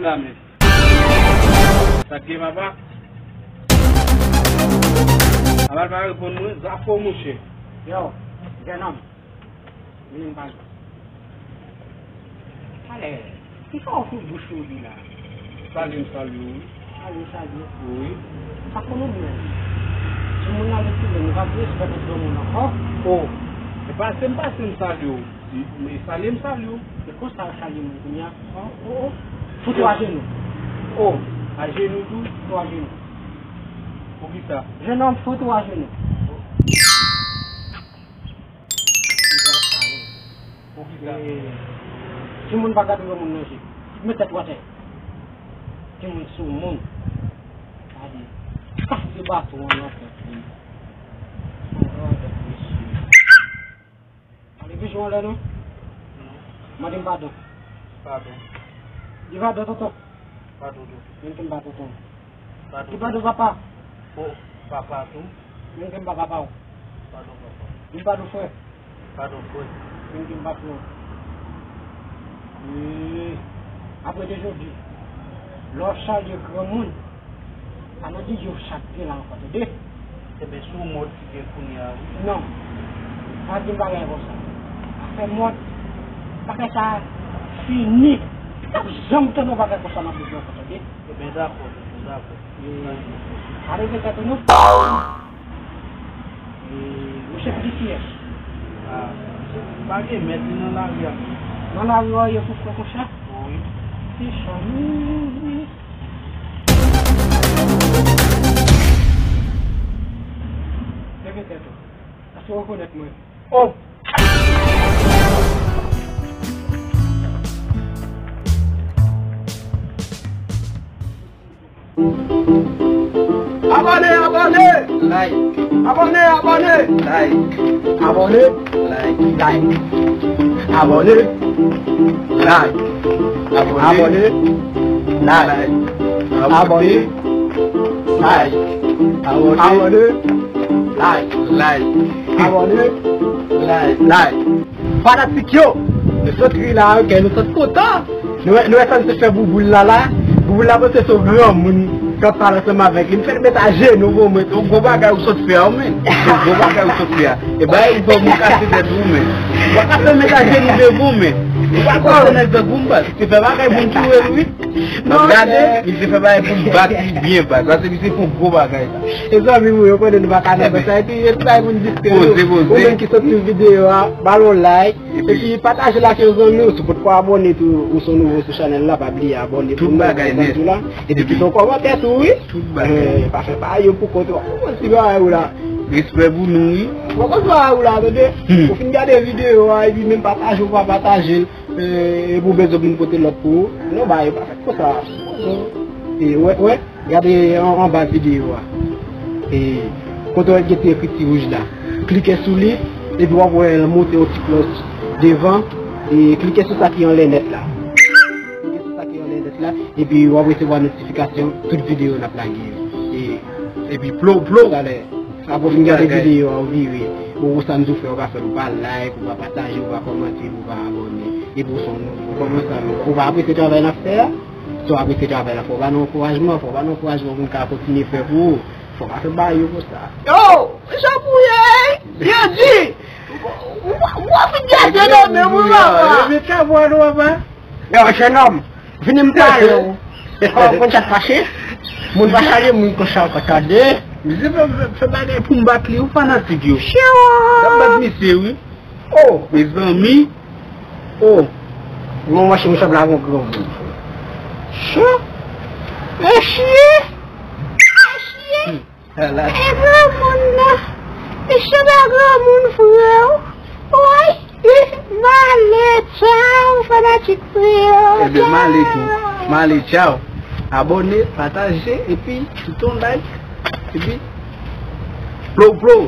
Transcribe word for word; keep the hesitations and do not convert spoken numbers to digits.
La men. Sa k gen papa? Papa l pa reponn mwen, zafè w monchè. Yo, jennonm, vini m pale. Talè, kisa w fout bouch ou di la? Salye m salye w wi. Salye, salye. Wi. Sa konnen mwen. Timoun nan retire, nou pa gen respè pou granmoun ankò. O, e pase m pase m salye w. M, m salye m salye w. E konsa w salye moun kounye a? O, o, o. Fout ou ajenou. O, ajenou tou? Fout ou ajenou. Poukisa? Jennonm, fout ou ajenou. Poukisa? E, timoun pa gade granmoun nan je. Met tèt ou atè. Timoun sou moun. Gade. Kase baton an nan tèt li. Anvan avèk mesye. Ale vin jwe anlè non. Mande m padon. Padon. Di padon tonton. Padon tonton. Menm ke m pa tonton. Padon. Di padon papa. O, papa tou. Menm ke m pa papa w. Padon papa. Di padon frè. Padon frè. Menm ke m pa frè w. Ee, apre de jodi, lè w ap salye granmoun, pa mande yo chak gen la ankò, tande? Enben, se yon mòd ki gen kounye a, wi. Non. Pa di m bagay konsa. Afè mòd, bagay sa fini. M p ap janm tande yon bagay konsa nan bouch mwen ankò, tande? Enben, dakò, dakò. E, ale gen tèt ou non. E, ou se pitit kiyès? A, pa gen mèt, li nan lari a. Nan lari a, ou ye pou frè konsa? Wi. Se sa, wi, wi, wi. Leve tèt ou. Èske w rekonèt mwen? O! Abòne, abòne! Like. Abòne, abòne! Like. Abòne! Like. Like. Abòne! Like. Abòne! Like. Abòne! Like. Abòne! Like. Abòne! Like. Like. Abòne! Like. Like. Fanatik yo, nou sot ri la, ok, nou sot kontan. Nou wè, nou wè sa misye fè Bouboul la la. Bouboul la panse se yon granmoun k ap pale ansanm avèk li. M fè l met ajenou pou mwen. Se yon gwo bagay ou sot fè a, wi, men. Se yon gwo bagay ou sot fè a. E bay ou fè moun kase tèt ou, men. Ou pa ka fè met ajenou devan, men. Ou pa ka fè nèg tankou m, baz. Se fè bagay pou m touye l, wi. M ap gade, misye fè bagay pou m bat li byen, baz. Paske misye fè yon gwo bagay la. E zanmi m, wi, yo konnen nou pa ka nan sa. Epi, epi bay moun diskre yo. Poze, poze. Ou menm ki sot sou videyo a, ba l yon like. Epi pataje l ak yon zanmi w. Si w potko abòne tou, ou se yon nouvo sou chanèl la, pa bliye abòne pou nou, tout bagay nèt. Epi kite yon kòmantè tou, wi. Tout bagay. Eh, pa fè pa yo pou kont ou. Ou konn si bagay ou la. Respè pou nou, wi. Ou konn si bagay ou la, tande? Hmm. Ou fin gade videyo a, epi menm pataje ou pa pataje l, eh, epi ou bezwen pou nou pote lòt pou ou. Non, ba yo pa fèt konsa. E, wè, wè. Gade an, anba videyo a. E, kote w wè gen ti ekri ti wouj la. Klike sou li, epi w ap wè l monte yon ti klòch devan. E, klike sou sa ki anlè nèt la. Klike sou sa ki anlè nèt la, epi w ap resevwa notifikasyon tout videyo n ap lage yo. E, epi plow, plow. Talè, apre w fin gade videyo a, ou vire. Ou, ou sa m di w fè, ou pa fè l, ou pa like, ou pa pataje, ou pa kòmante, ou pa abòne. Epi w se yon nouvo, ou kòmanse avè, ou pa apresye travay n ap fè a? Si w apresye travay la, fò w ba nou ankourajman, fò w ba nou ankourajman pou n ka kontinye fè pou ou. Fò w pa fè bagay yo konsa. Yo, jan pou ye, yo di, w ap vin gate nan men mwen, papa. Yo, jennonm, vini m pale w. Ou konn sa k pase? Moun pa salye moun konsa ankò, tande? Misye fè, fè, fè bagay pou m bat li, ou fanatik yo. Chewa! N ap bat misye, wi. Oh, mezanmi. Oh. Mwen, mwen, mwen sanble avè yon granmoun. Sa? Mesye! Mesye! Hmm. Ala. E granmoun nan. Mesye pa granmoun, frè. Woy! M ale, tchaw, fanatik frè. Ebyen, m ale tou. M ale, tchaw. Abòne, pataje, epi kite yon like. Epi, plow, plow.